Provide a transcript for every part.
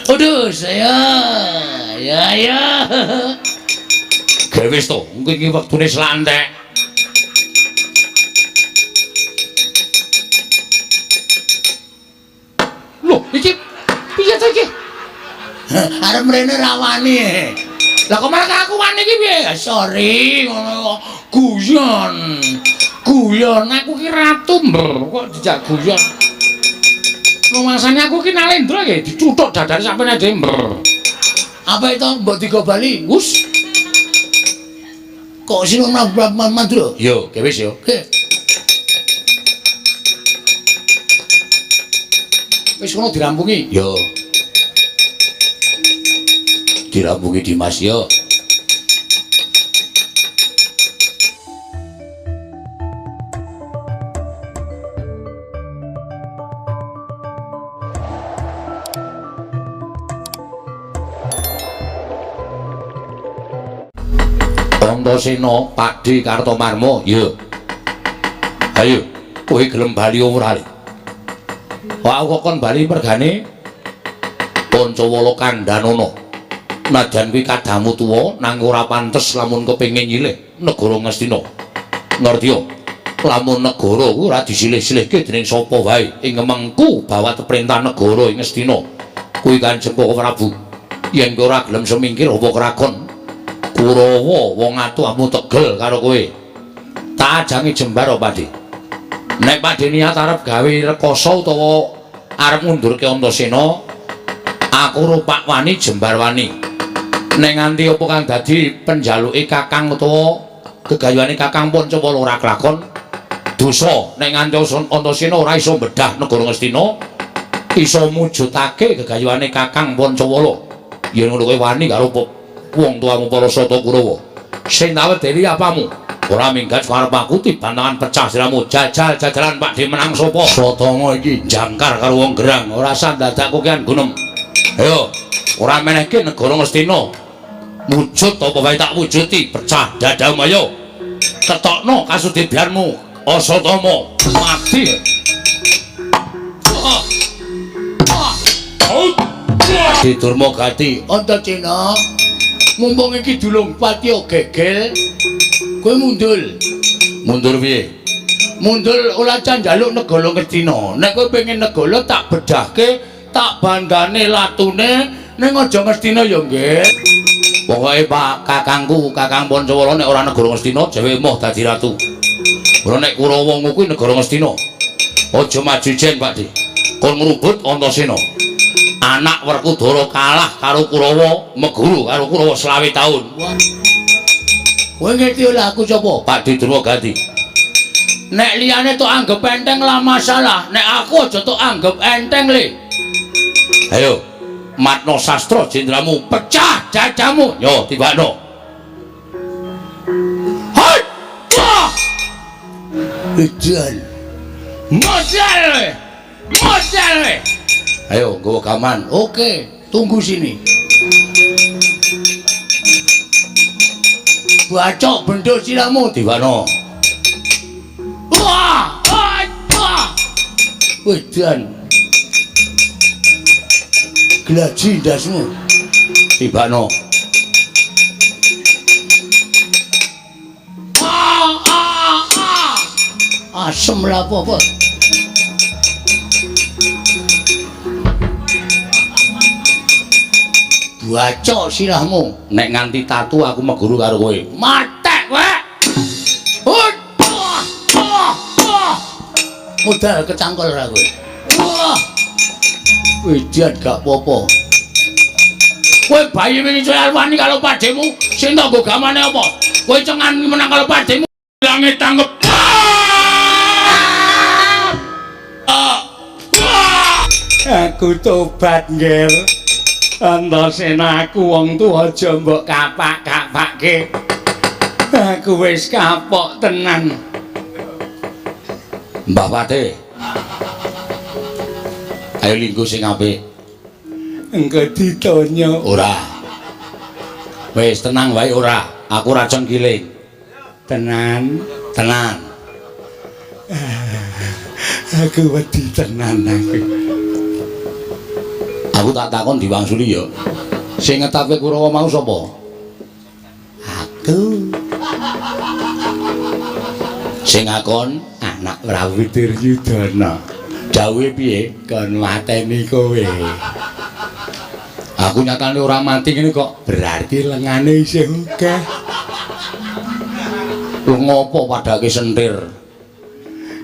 Aduh, saya. Ya ya. Gawe wis to, engko iki wektune selantek. Loh, iki piye to iki? Arep mrene ra wani. Lah kok malah aku wani iki piye? Sorry, ngono kok. Guyon. Guyon aku ki ratu, Mbr. Kok dijak guyon. Rumasane aku ki Nalendra nggih dicuthuk dadane sampeyan aja, Mbr. Apa itu mbok digo bali? Wus. Kok sing Madura? Yo, ge wis yo. Oke. Wis kono dirampungi. Yo. Dirampungi Dimas yo. Antasena, Pakdhe Kartomarma, ya. Ayo, kowe gelem bali ora le? Wah, aku kok kon bali mergane Pancawala kandhanana. Najan kuwi kadamu tuwa nanging ora pantes lamun kepengin nyilih negara Ngastina. Ngerti ya? Lamun negara kuwi ora disilih-silihke dening sapa wae ing mengku bawat perintah negara ing Ngastina. Kuwi Kanjeng Koko Prabu. Yen kowe ora gelem semingkir apa keragon Kurawa wong atuhmu tegel karo kowe. Tak ajangi jembar Pakdhe. Nek Pakdhe niat arep gawe rekoso utawa arep ngundurke Antasena, aku rupak wani jembar wani. Nek nganti apa kang dadi penjaluke Kakang utawa gegayuhane Kakang Pancawala ora kelakon, dosa nek nganti Antasena ora iso mbedah negara Ngastina, iso mujudake gegayuhane Kakang Pancawala. Yen ngono kowe wani karo wong tuamu para Sata Kurawa. Sing tak wedeni apamu? Ora minggat karep aku tiban tangan pecah siramu. Jajal-jajalan Pakdhe menang sapa? Satanga iki jangkar karo wong gerang, ora usah dadak kokean gunem. Ayo, ora menehke negara Ngastina. Wujud apa wae tak wujuti, pecah dadamu ayo. Ketokno kasudibyanmu, Asatama. Mati. Di Durma Gati, Antasena. Mumpung iki dulung patiya gegel, kowe mundur. Mundur piye? Mundur ora njaluk negara Ngastina. Nek kowe pengen negara tak bedhahke, tak bandane latune, ning aja Ngastina ya nggih. Pokoke Pak kakangku, Kakang Pancawala nek ora negara Ngastina dhewe emoh dadi ratu. Ora nek Kurawa kuwi negara Ngastina. Aja maju jen, Pakdhe. Kon ngrubut Antasena. Anak Werkudara kalah karo Kurawa, meguru karo Kurawa 25 taun. Kowe ngerti ora aku sapa? Pakdhe Durma Gati. Nek liyane tok anggep enteng lah masalah, nek aku aja tok anggep enteng le. Ayo, matno sastra jendramu, pecah dadamu. Yo, tibakno. Hai! Wah! Edan. Modal. Modal. Ayo, nggawa gaman. Oke, tunggu sini. Bacok bendho siramu diwano. Wah! Wah! Wedan. Glaji ndasmu. Tibakno. Ah, ah, ah. Asem lah apa-apa. Bacok sirahmu. Nek nganti tatu aku meguru karo kowe. Matek kowe. Modal kecangkol ra kowe. Wah. Wedan gak apa-apa. Kowe bayi wingi wani karo padhemu, sing tanggo gamane apa? Kowe cengan menang karo padhemu. Langit tanggep. Aku tobat, Ngger. Antasena aku wong tuwa aja mbok kapak-kapake. Aku wis kapok tenan. Mbah Pate. Ayo linggo sing apik. Engko ditonyo. Ora. Wis tenang wae ora. Aku ora cengkiling. Tenan, tenan. Aku wedi tenan aku. Aku Aku tak takon diwangsuli ya. Sing ngetake Kurawa mau sapa? Aku. Sing ngakon anak Prabu Duryudana. Dawuhe piye? Kon mateni kowe. Aku nyatane ora mati ngene kok. Berarti lengane isih akeh. Lho ngopo padake sentir?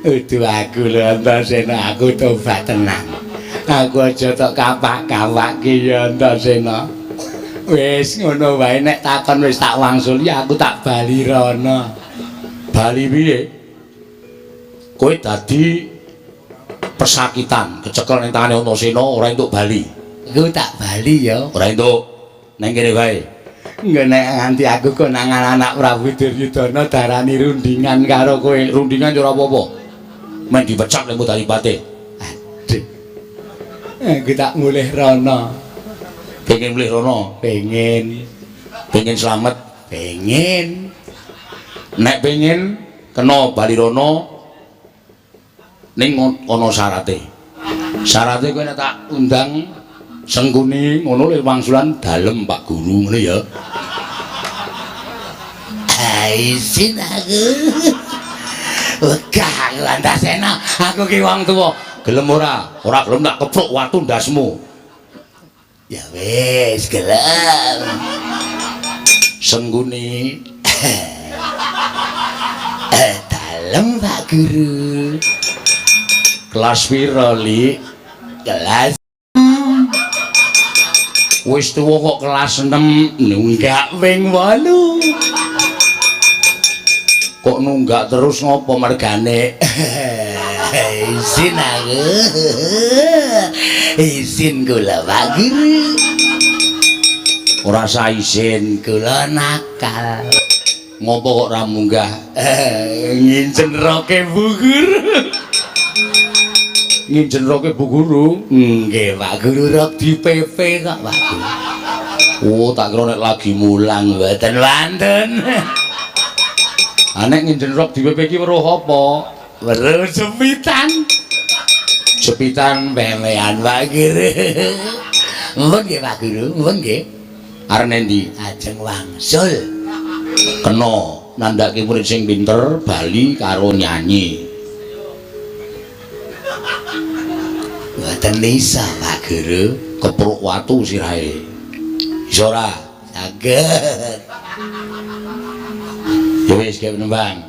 Udu aku lho Antasena, aku tobat tenan. Aku aja tok kapak-kapake ya Antasena. Wis ngono wae nek takon wis tak wangsuli aku tak bali rono. Bali piye? Kowe dadi pesakitan, kecekel ning tangane Antasena ora entuk bali. Aku tak bali ya. Ora entuk. Nang kene wae. Engko nek nganti aku konangan anak Prabu Duryudana darani rundingan karo kowe. Rundingan ya ora apa-apa. Men dipecat lemu dadi patih. Aduh. Aku tak mulih rono. Pengen mulih rono? Pengen. Pengen slamet? Pengen. Nek pengen kena bali rono ning ana syarate. Syarate kowe nek tak undang Sengkuni ngono lho wangsulan dalem Pak Guru ngono ya. Isin aku. Wegah aku Antasena, aku ki wong tuwa. Gelem ora? Ora gelem tak kepruk watu ndasmu. Ya wis, gelem. Sengkuni. Dalem Pak Guru. Kelas pira, Lik? Kelas wis tuwa kok kelas 6, nunggak ping 8. Kok nunggak terus ngopo mergane? Isin aku. Isin kula Pak Guru. Ora usah isin, kula nakal. Ngopo kok ora munggah? Nginjen roke Bu Guru. Nginjen roke Bu Guru? Nggih Pak Guru, rok di PP kok Pak Guru. Oh, tak kira nek lagi mulang mboten wonten. Ah nek nginjen rok di PP ki weruh apa? Weruh jepitan. Jepitan pemean Pak Guru. Mumpun nggih Pak Guru, mumpun nggih. Arep nendi? Ajeng wangsul. Kena nandhake murid sing pinter bali karo nyanyi. Mboten isa Pak Guru, kepruk watu sirahe. Iso ora? Saged. Ya wis gawe nembang.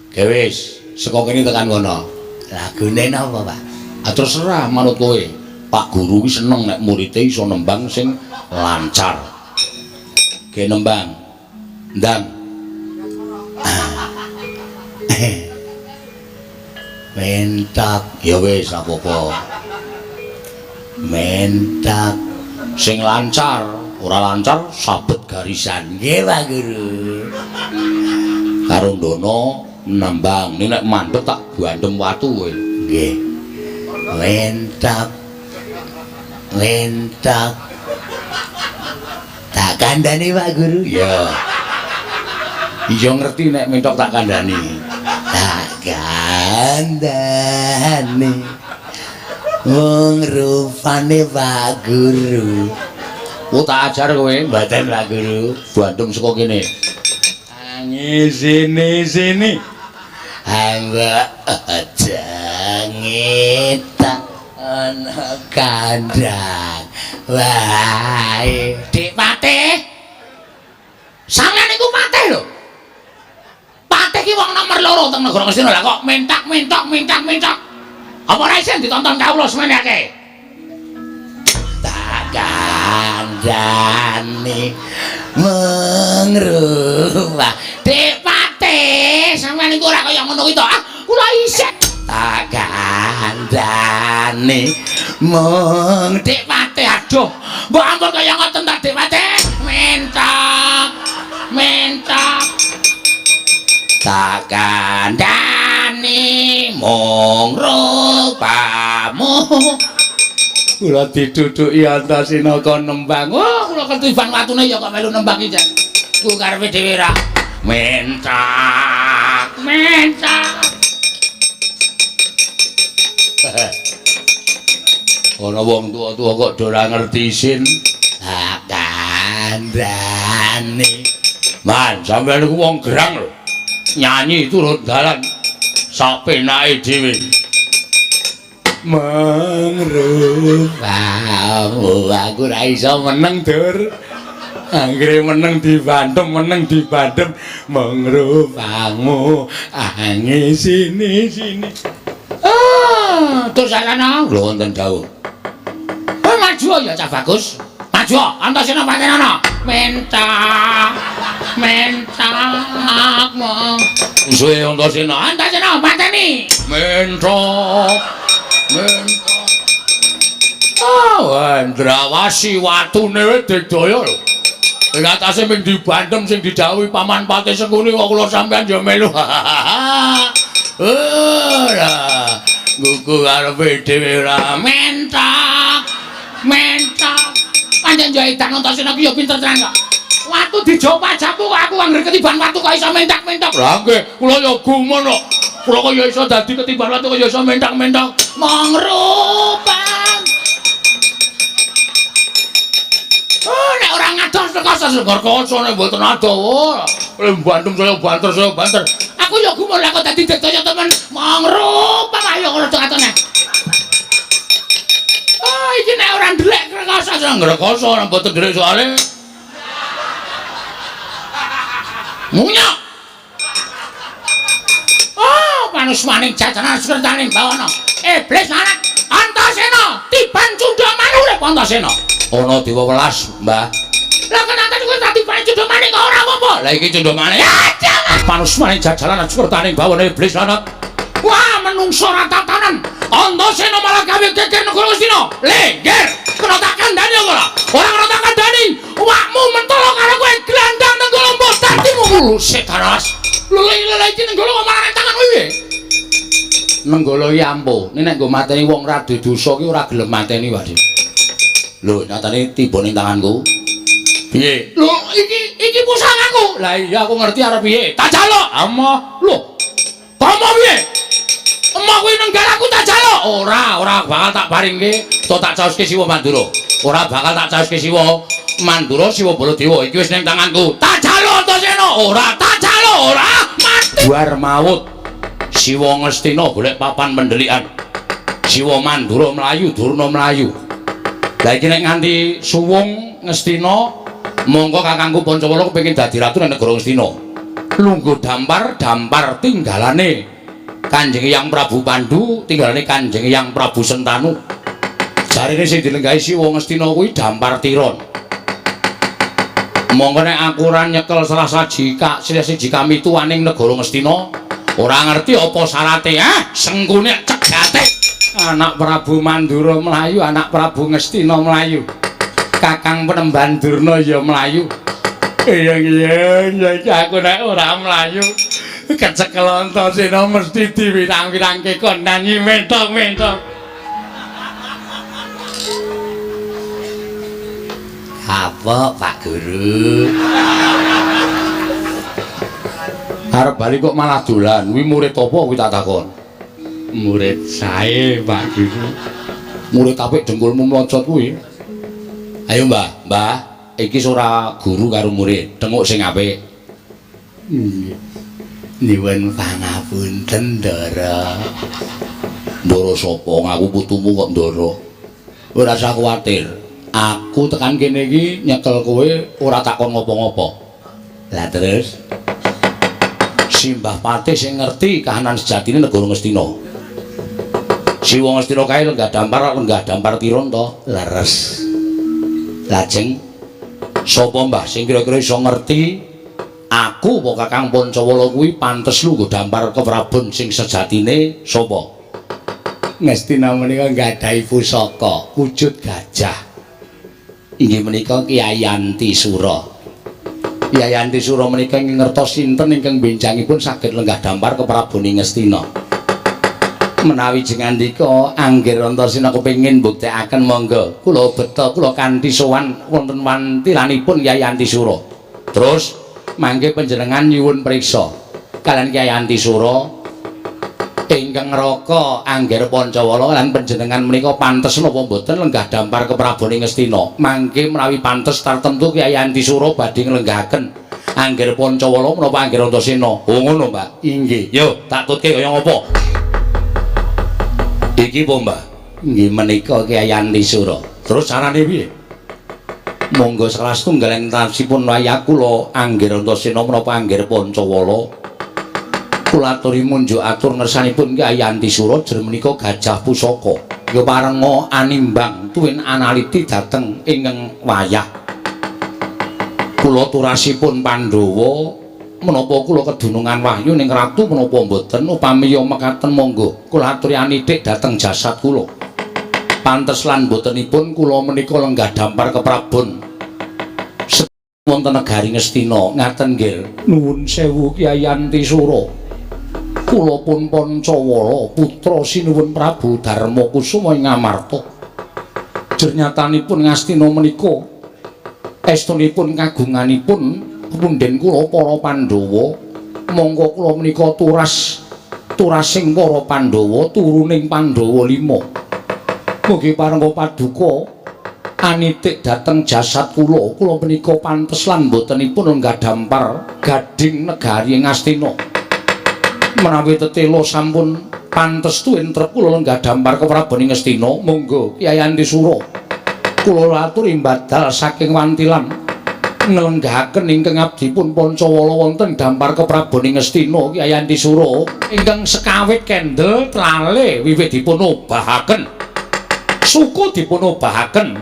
Gawe wis, saka kene tekan kono. Lagune napa, Pak? Ah terserah manut kowe. Pak Guru ki seneng nek murite iso nembang sing lancar. Gawe nembang. Ndang. Mentak. Ya wis apa-apa. Mentak sing lancar, ora lancar sabet garisan. Nggih Pak Guru. Karo ndono nembang, nek mandek tak bandem watu kowe. Nggih. Mentak. Mentak. Tak kandhani Pak Guru. Ya. Iya ngerti nek mentok tak kandhani. Tak kandhani. Wong rupane Pak Guru. Oh tak ajar kowe, mboten Pak Guru. Bandung saka kene. Angisini sini. Hamba aja ngetak ana kandhang. Wae, Dik Patih. Sampeyan niku patih lho. Patih ki wong nomor 2 teng negara Ngastina lah kok mentak-mentok mentak-mentok. Apa ora isin ditonton kawula semene akeh? Tak kandhani mengrubah. Dik Patih, sampeyan niku ora kaya ngono kuwi to. Ah, kula isin. Tak kandhani mung Dik Patih, aduh. Mbok ampun kaya ngoten ta Dik Patih. Mentok. Mentok. Tak kandhani mung rupamu. Kula didhudhuki Antasena kon nembang. Oh, kula ketiban watune ya kok melu nembang iki, Jan. Ku karepe dhewe ra. Mentak, mentak. Ana wong tuwa-tuwa kok do ora ngerti isin. Ah, kandhane. Man, sampeyan niku wong gerang lho. Nyanyi turut dalan sak penake dhewe. Mangrupamu aku ora iso meneng, Dur. Anggere meneng dibandem, meneng dibandem mangrupamu ange sini sini. Ah, terus sakana lho wonten dawuh. Oh, maju ya cah bagus. Maju, Antasena patenana. Mentak. Mentak mong. Musuhe Antasena, Antasena pateni. Mentok. Mentok. Ah, Ndrawasi watune wis digdaya lho. Ing atase ming dibandem sing didhawuhi Paman Patih Sengkuni kok kula sampeyan ya melu. Ora. Gugu karepe dhewe ora mentak. Mentak. Pancen yo edan Antasena ki ya pinter tenan kok. Watu dijopak-japu kok aku anggere ketiban watu kok iso mentak-mentok. Lah nggih, kula ya gumun kok. Kula kok ya iso dadi ketiban watu kok ya iso mentak-mentok. Mangrupan. Oh, nek ora ngados rekoso rekoso nek mboten adoh. Lha bandem saya banter saya banter. Aku ya gumun lah kok dadi digdaya temen. Mangrupan ayo ngono atone. Oh, iki nek ora ndelek rekoso rekoso nek mboten ndelek soalé. Munyok. Oh, manusmaning jajanan sekertaning bawana. Iblis anak Antasena tiban cundha manurip Antasena. Ana dewa welas, Mbah. Lah kenapa kowe tak tiban cundha manik kok ora apa-apa? Lah iki cundha manik. Manusmaning jajanan sekertaning bawana iblis anak. Wah, menungso ora tatanan. Antasena malah gawe geger negara Ngastina. Lengger, kena tak kandhani apa ora? Ora kena tak kandhani. Awakmu mentolo karo kowe glandang nenggala mbok dadimu setan alas. Lho iki nenggala kok malah tangan kowe piye? Nenggala iki ampuh. Nek nggo mateni wong ra duwe dosa ki ora gelem mateni wae. Lho, nyatane tiba ning tanganku. Piye? Lho, iki pusakaku. Lah iya aku ngerti arep piye. Tak jaluk. Amoh. Lho. Komo piye? Emoh kuwi nenggal aku tak jaluk. Ora, ora bakal tak paringke, to tak caoske Siwa Mandura. Ora bakal tak caoske Siwa Mandura, Siwa Baladewa. Iki wis ning tanganku. Tak jaluk Antasena. Ora, tak jaluk, ora. Mati. Buar maut. Siwa Ngastina golek papan pendelikan. Siwa Mandura mlayu, Durna mlayu. Lah iki nek nganti suwung Ngastina, mongko kakangku Pancawala kepengin dadi ratu nang negara Ngastina. Lungguh dampar, dampar tinggalane Kanjeng Hyang Prabu Pandu, tinggalane Kanjeng Hyang Prabu Sentanu. Jarene sing dilenggahi Siwa Ngastina kuwi dampar tiron. Mongko nek aku ora nyekel salah saji kak siji kami tuaning negara Ngastina, ora ngerti apa syarate, ah Sengkuni cegate. Anak Prabu Mandura mlayu, anak Prabu Ngastina mlayu. Kakang Penemban Durna ya mlayu. Iya iya iki aku nek ora mlayu kecekel Antasena mesti diwirang-wirangke kon nyanyi mentok-mentok. Apa Pak Guru? Arep bali kok malah dolan. Kuwi murid apa kuwi tak takon? Murid sae Pak Guru. Murid apik dengkulmu mlocot kuwi. Ayo Mbah, Mbah, iki ora guru karo murid, tenguk sing apik. Nggih. Nyuwun pangapunten, Ndara. Ndara sapa? Ngaku putumu kok Ndara. Ora usah kuwatir. Aku tekan kene iki nyekel kowe ora takon ngopo-ngopo. Lah terus Simbah Patih sing ngerti kahanan sejatine negara Ngastina. Siwa Ngastina kae lenggah dampar tiron to, leres. Lajeng sapa Mbah sing kira-kira iso ngerti aku apa Kakang Pancawala kuwi pantes lungguh dampar keprabon sing sejatine sapa? Ngastina menika nggadahi pusaka wujud gajah. Inggih menika Kyai Antisura. Kyai Antisura menika ing ngertos sinten ingkang benjangipun saged lenggah dampar keprabon Ngastina. Menawi jengandika angger Antasena kepengin mbuktekaken monggo kula beta kula kanthi sowan wonten wantilanipun Kyai Antisura. Terus mangke panjenengan nyuwun priksa kalian Kyai Antisura Ingkang Raka Angger Pancawala lan panjenengan menika pantes napa mboten lenggah dampar keprabon ing Ngastina. Mangke menawi pantes tartemtu Kyai Antisura badhe nglenggahaken Angger Pancawala menapa Angger Antasena. Oh ngono, Mbak. Inggih. Yo, tak tutke kaya ngapa? Iki po, Mbah? Nggih menika Kyai Antisura. Terus carane piye? Monggo salah setunggal ing tasipun wayah kula Angger Antasena menapa Angger Pancawala. Kula aturi munjuk atur ngersanipun Kyai Antisura jer menika gajah pusaka. Ya parenga animbang tuwin analiti dhateng ingkang wayah. Kula turasipun Pandhawa menapa kula kedunungan wahyu ning ratu menapa mboten upami ya mekaten monggo kula aturi anitik dhateng jasad kula. Pantes lan mbotenipun kula menika lenggah dampar keprabon wonten negari Ngastina. Ngaten nggih. Nuwun sewu Kyai Antisura. Kula pun Pancawala putra sinuwun Prabu Darmakusuma ing Amarta. Jernyatanipun Ngastina menika estunipun kagunganipun punden kula para Pandhawa. Monggo kula menika turas turasing para Pandhawa turuning Pandhawa 5. Mugi parengga paduka anitik dhateng jasad kula. Kula menika pantes lan mbotenipun lenggah dampar gading negari Ngastina. Menawi tetela sampun pantes tuwin trep kula lenggah dampar keprabon ing Ngastina. Monggo Kyai Antisura kula aturi mbadal saking wantilan nglenggahaken ingkang abdipun Pancawala wonten dampar keprabon ing Ngastina. Kyai Antisura ingkang sekawit kendel tlale wiwit dipun obahaken, suku dipun obahaken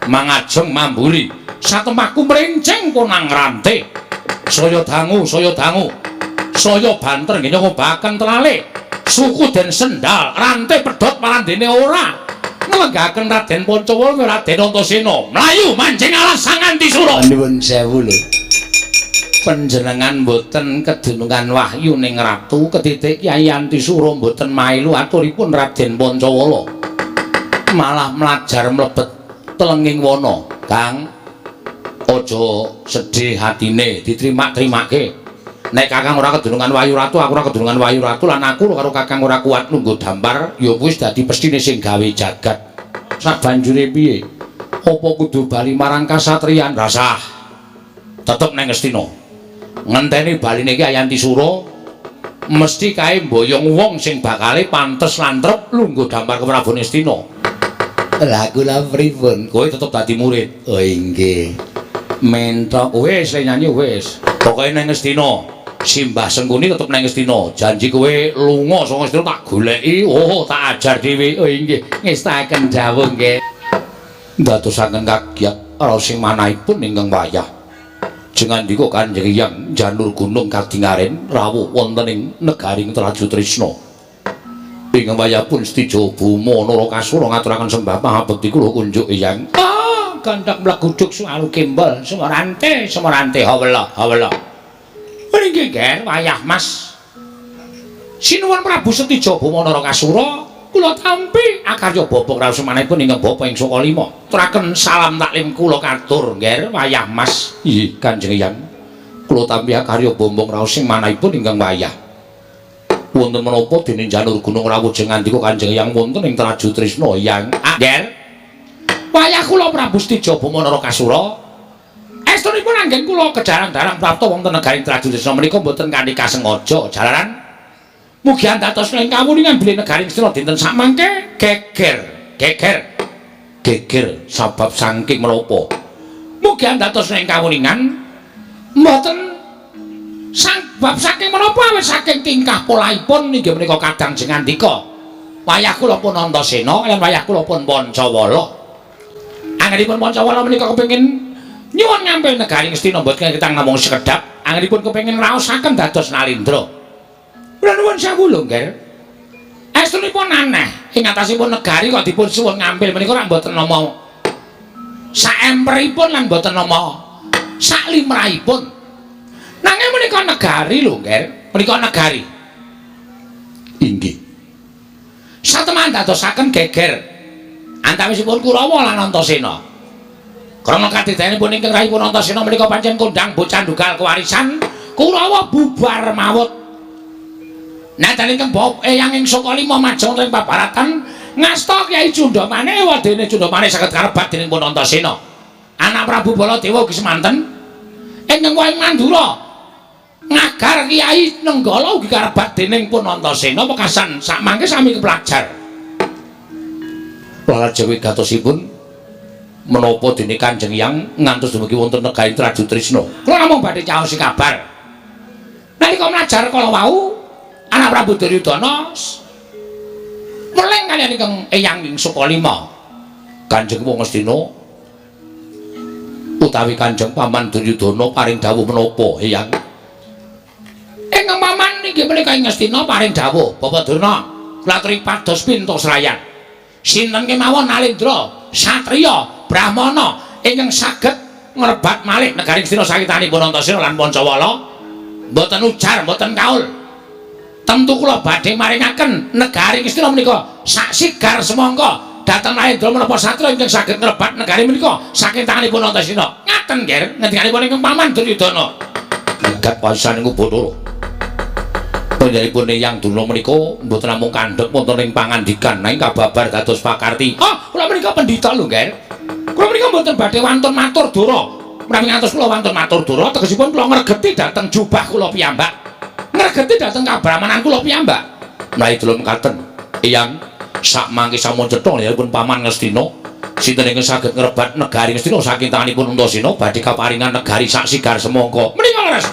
mangajeng mamburi satemahku mrincing konang rante. Saya dangu, saya dangu, saya banter nggih ngobahaken tlale, suku den sendal rante pedhot marandene ora nglenggahaken Raden Pancawala Raden Antasena mlayu manjing alas Sang Antisura. Nuwun sewu lho, panjenengan mboten kedunungan wahyu ning ratu ketitik Kyai Antisura mboten mailu aturipun Raden Pancawala, malah mlajar mlebet telenging wana. Kang, aja sedih hatine, diterima-terimake. Nek kakang ora kedunungan wahyu ratu, aku ora kedunungan wahyu ratu lan aku karo kakang ora kuat lungguh dampar, ya wis dadi pestine sing gawe jagat. Sabanjure piye? Apa kudu bali marang kasatriyan? Rasah. Tetep nang Ngastina. Ngenteni baline Kyai Antisura mesti kae mboyong wong sing bakale pantes lan trep lungguh dampar keprabon Ngastina. Lah kula pripun? Kowe tetep dadi murid. Oh inggih. Mentok wis nyanyi wis. Pokoke nang Ngastina. Simbah Sengkuni tetep nang Ngastina. Janji kowe lunga saka Ngastina tak goleki, oh tak ajar dhewe. Oh inggih, ngestaken dawuh nggih. Ndadosaken kagiat raos sing manahipun ingkang wayah. Jengandika Kanjeng Hyang Janur Gunung kadingaren rawuh wonten ing negari Traju Trisna. Ingkang wayah pun Setija Buma Narakasura ngaturaken sembah pangabekti kula kunjuk Hyang. Ah, gandhak mleguduk suwaru gembol sumorante sumorante hawela hawela. Nggih, Ger, wayah Mas. Sinuwun Prabu Setija Buma Narakasura kula tampi akarya bapa raos manahipun ingkang bapa ing Sukalima. Aturaken salam taklim kula katur, Ger, wayah Mas. Nggih, Kanjeng Hyang. Kula tampi akarya bombong raos sing manahipun ingkang wayah. Wonten menapa dening Janur Gunung rawuh jeng ngandika Kanjeng Hyang wonten ing Traju Trisna Hyang. Ah, Ger. Wayah kula Prabu Setija Buma Narakasura estunipun anggen kula kejarang-darang prapta wonten negari Traju Trisna menika mboten kanthi kasengaja jalaran mugi andatos ing kawuningan bilih negari Ngastina dinten sakmangke geger geger geger sabab saking menapa mugi andatos ing kawuningan mboten sabab saking menapa awit saking tingkah polahipun inggih menika kadang jengandika wayah kula pun Antasena lan wayah kula pun Pancawala. Anggenipun Pancawala menika kepengin nyuwun ngampil negari Ngastina mboten ketang namung sekedhap, anggenipun kepengin ngraosaken dados Nalindra. Kula nuwun sewu lho, Nger. Estunipun aneh, ing atasipun negari kok dipun suwun ngampil menika rak mboten nama saemperipun lan mboten nama saklimrahipun. Nanging menika negari lho, Nger. Menika negari. Inggih. Sateman dadosaken geger antawisipun Kurawa lan Antasena. Krana kadidanipun ingkang rahipun Antasena menika pancen kondhang bocah ndugal kewarisan Kurawa bubar mawut. Nadyan ingkang bapa Eyang ing Sukalima majeng wonten ing pabaratan ngasta Kyai Cundamane wadene Cundamane saged karebat dening pun Antasena. Anak Prabu Baladewa ugi semanten ingkang ing Mandura ngagar Kyai Nenggala ugi karebat dening pun Antasena wekasan sakmangke sami kepelajar. Lajeng wigatosipun menapa dene Kanjeng Hyang ngantos dumugi wonten negari Trajutrisna. Kula namung badhe caosi kabar. Nalika mlajar kala wau anak Prabu Duryudana meling kaliyan ingkang Eyang ing Sukalima. Kanjeng Wong Ngastina utawi Kanjeng Paman Duryudana paring dawuh menapa Eyang? Ingkang paman inggih menika ing Ngastina paring dawuh, Bapak Durna, kula aturi pados pinto srayan. Sinten kemawon Nalendra, satriya, brahmana ingkang saged ngrebat malih negari Ngastina sakitanipun Antasena lan Pancawala, mboten ujar, mboten kaul. Tentu kula badhe maringaken negari Ngastina menika sak sigar semangka dhateng Nalendra menapa satriya ingkang saged ngrebat negari menika saking tanganipun Antasena. Ngaten, Nger, ngendikanipun ingkang paman Duryudana. Gat pasaning Bathara. Panjenenganipun Eyang Durna menika mboten namung kandhek wonten ing pangandikan nanging kababar dados pakarti. Ah, kula menika pendhita lho, Nger. Kula menika mboten badhe wantun matur dara. Menawi ngantos kula wantun matur dara tegesipun kula ngregeti dhateng jubah kula piyambak. Ngregeti dhateng kabrahmanan kula piyambak. Menawi dalem mekaten, Eyang sakmangke sampun cetha pun paman Ngastina sinten ingkang saged ngrebat negari Ngastina saking tanganipun Antasena badhe kaparingan negari sak sigar semangka. Menika leres.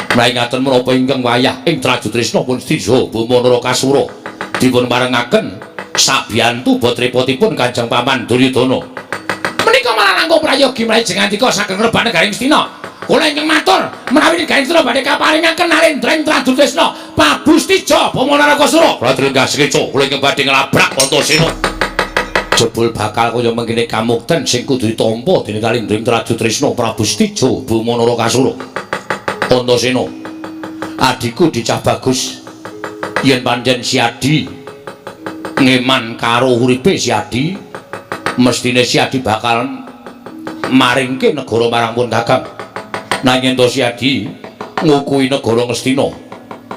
Menawi ngaten menapa ingkang wayah ing Trajutrisna pun Stija Bama Narakasura dipun parengaken sabiyantu botrepotipun Kanjeng Paman Duryudana. Menika malah langkung prayogi menawi jengandika saged ngrebat negari Ngastina. Kula ingkang matur menawi negari Ngastina badhe kaparingaken Nalendra ing Trajutrisna Prabu Stija Bama Narakasura. Kula tringgah sekeca kula ingkang badhe nglabrak Antasena. Jebul bakal kaya mengkene kamukten sing kudu ditampa dening Nalendra ing Trajutrisna Prabu Stija Bama Narakasura. Antasena, adhiku dicah bagus yen pancen si Adi ngeman karo uripe si Adi mestine si Adi bakal maringke negara marang pun Kakang. Nanging yen to si Adi ngukuhi negara Ngastina,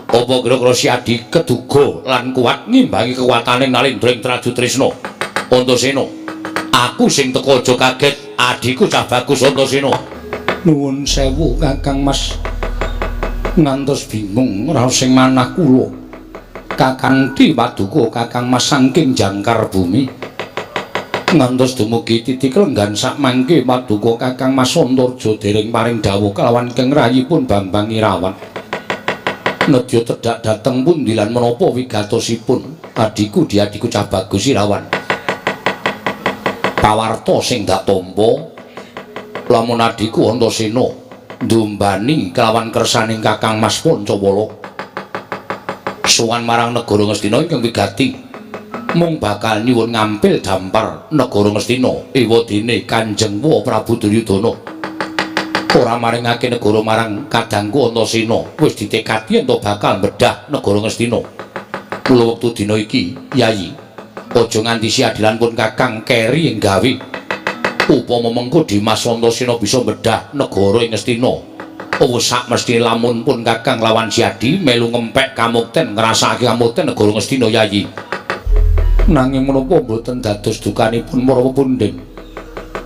apa kira-kira si Adi keduga lan kuat ngimbangi kekuatane Nalendra ing Trajutrisna? Antasena, aku sing teka aja kaget, adhiku cah bagus Antasena. Nuwun sewu Kakang Mas, ngantos bingung raos sing manah kula. Kakanthi paduka Kakang Mas saking jangkar bumi ngantos dumugi titik lenggan sakmangke paduka Kakang Mas Antarja dereng paring dawuh kelawan ingkang rayipun Bambang Irawan. Nedya tedhak dhateng pundi lan menapa wigatosipun adhiku diadhiku cah bagus Irawan? Pawarta sing dak tampa lamun adhiku Antasena ndumbani kelawan kersaning Kakang Mas Pancawala sowan marang negara Ngastina ingkang wigati mung bakal nyuwun ngampil dampar negara Ngastina ewadene Kanjeng Wa Prabu Duryudana. Ora maringake negara marang kadangku Antasena wis ditekadi yen bakal bedah negara Ngastina. Mula wektu dina iki Yayi aja nganti si adilan pun Kakang keri ing gawe. Upama mengko Dimas Antasena bisa bedah negara ing Ngastina, wis sak mesthine lamun pun Kakang lawan si Adi melu ngempek kamukten ngrasakake kamukten negara Ngastina Yayi. Nanging menapa mboten dados dukanipun para pepundhen?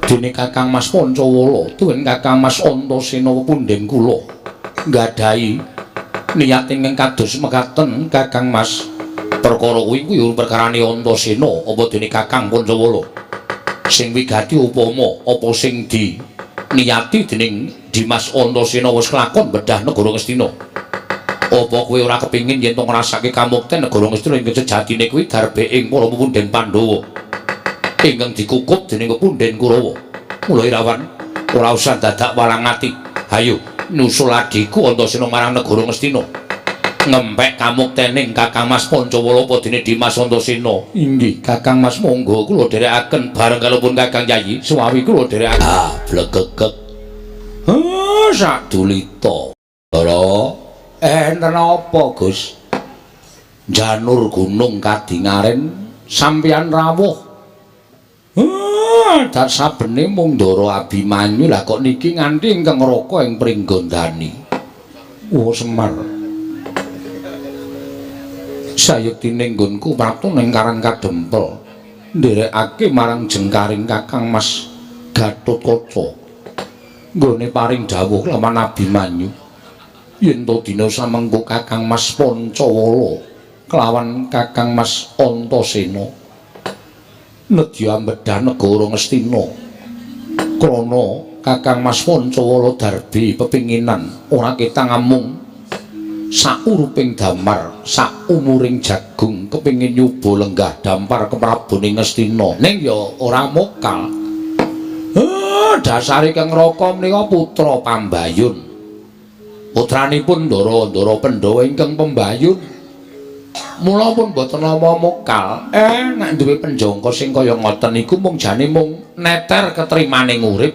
Dene Kakang Mas Pancawala tuwin Kakang Mas Antasena pepundhen kula nggadahi niat ingkang kados mekaten Kakang Mas. Perkara kuwi kuwi perkarane Antasena apa dene Kakang Pancawala? Sing wigati upama apa sing di niyati dening Dimas Antasena wis kelakon bedah negara Ngastina. Apa kowe ora kepingin yen to ngrasake kamukten negara Ngastina ingkang sejatine kuwi darbe ing para pepundhen Pandhawa ingkang dikukup dening pepundhen Kurawa. Mula Irawan ora usah dadak walang ati. Hayo nyusul adhiku Antasena marang negara Ngastina. Ngempek kamuktening Kakang Mas Pancawala apa dene Dimas Antasena? Inggih, Kakang Mas, monggo kula dherekaken bareng kalipun Kakang Yayi suwawi kula dherekaken. Ah, blegegeg. Heh, sadulita. Lho, enten apa, Gus? Janur gunung kadingaren sampeyan rawuh. Heh, dat sabene mung Ndara Abimanyu lah kok niki nganti ingkang ngraka ing Pringgondani. Oh, Semar. Sayektine nggonku prapta ning Karang Kadempel nderekake marang jengkaring Kakang Mas Gatotkaca nggone paring dawuh lawan Abimanyu yen to dina samengko Kakang Mas Pancawala kelawan Kakang Mas Antasena nedya ambedah negara Ngastina krana Kakang Mas Pancawala darbi pepinginan ora ketang amung sauruping damar saumuring jagung kepingin nyoba lenggah dampar keprabone Ngastina ning ya ora mokal. Dasare Kang Raka menika putra pambayun, putranipun Ndara-ndara Pandhawa ingkang pembayun, mula pun boten nama mokal. Nek duwe penjangka sing kaya ngoten iku mung jane mung neter ketrimane urip.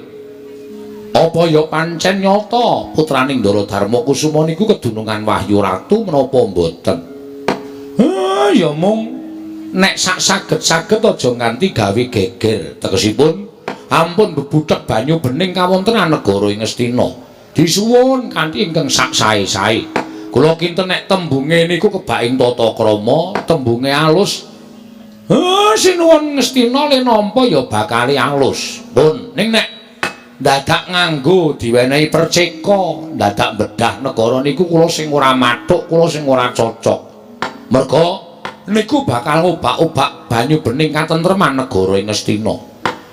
Apa ya pancen nyata putraning Ndara Darma Kusuma niku kedunungan Wahyu Ratu menapa mboten? Ya mung nek sak saged-saged aja nganti gawe geger. Tegesipun ampun bebuthek banyu bening kawontenan negara ing Ngastina. Disuwun kanthi ingkang sak sae-sae. Kula kinten nek tembunge niku kebak ing tata krama, tembunge alus. Sinuwun Ngastina le nampa ya bakale alus. Pun ning nek dadak nganggo diwenehi perceka, dadak bedah negara niku kula sing ora mathuk, kula sing ora cocok. Merga niku bakal ngobak-obak banyu bening katentreman negara ing Ngastina.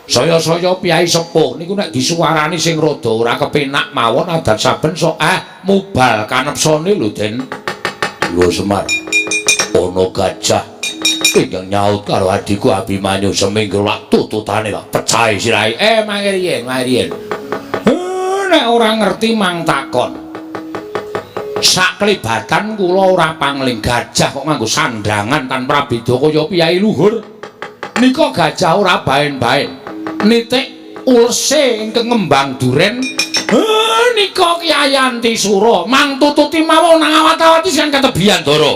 Saya-saya piyai sepuh niku nek disuwarani sing rada ora kepenak mawon adat saben sok mubal kanepsane lho Den. Lho Semar, ana gajah ingkang nyaut karo adhiku Abimanyu seminggu lak tututane lak pecahe sirahe. Mangke riyen, mangke riyen. Nek ora ngerti mang takon. Saklebatan kula ora pangling gajah kok nganggo sandangan tanpa prabeda kaya piyai luhur. Nika gajah ora baen-baen. Nitik ulse ingkang ngembang duren. Nika Kyai Antisura mang tututi mawon nang awat-awati sing ketebian Ndara.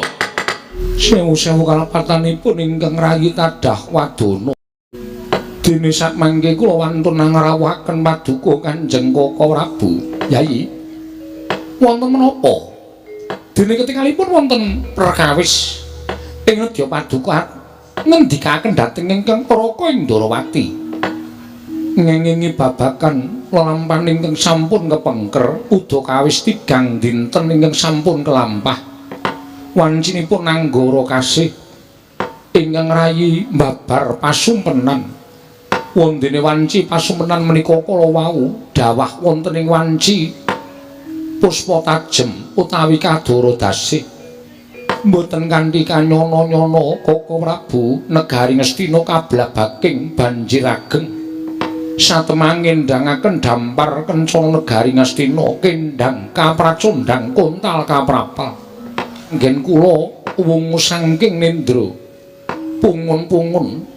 Sewu-sewu kalepatanipun ingkang rayi tadah wadana. Dene sakmangke kula wantun ngrawuhaken paduka Kanjeng Kaka Prabu. Yai, wonten menapa? Dene ketingalipun wonten perkawis ing nedya paduka ngendikaken dhateng ingkang Raka ing Ndarawati. Ngengingi babagan lelampahan ingkang sampun kepengker udakawis tigang dinten ingkang sampun kelampah. Wancinipun anggara kasih ingkang rayi mbabar pasumpenan. Wondene wanci pasumpenan menika kala wau dawah wonten ing wanci puspa tajem utawi kadara dasih. Mboten kanthi kanyana-nyana Kaka Prabu negari Ngastina kablabaking banjir ageng. Satemah ngendangaken dampar kencana negari Ngastina kendang kapracondang kontal kaprapal. Nggen kula wungu saking nendra pungun-pungun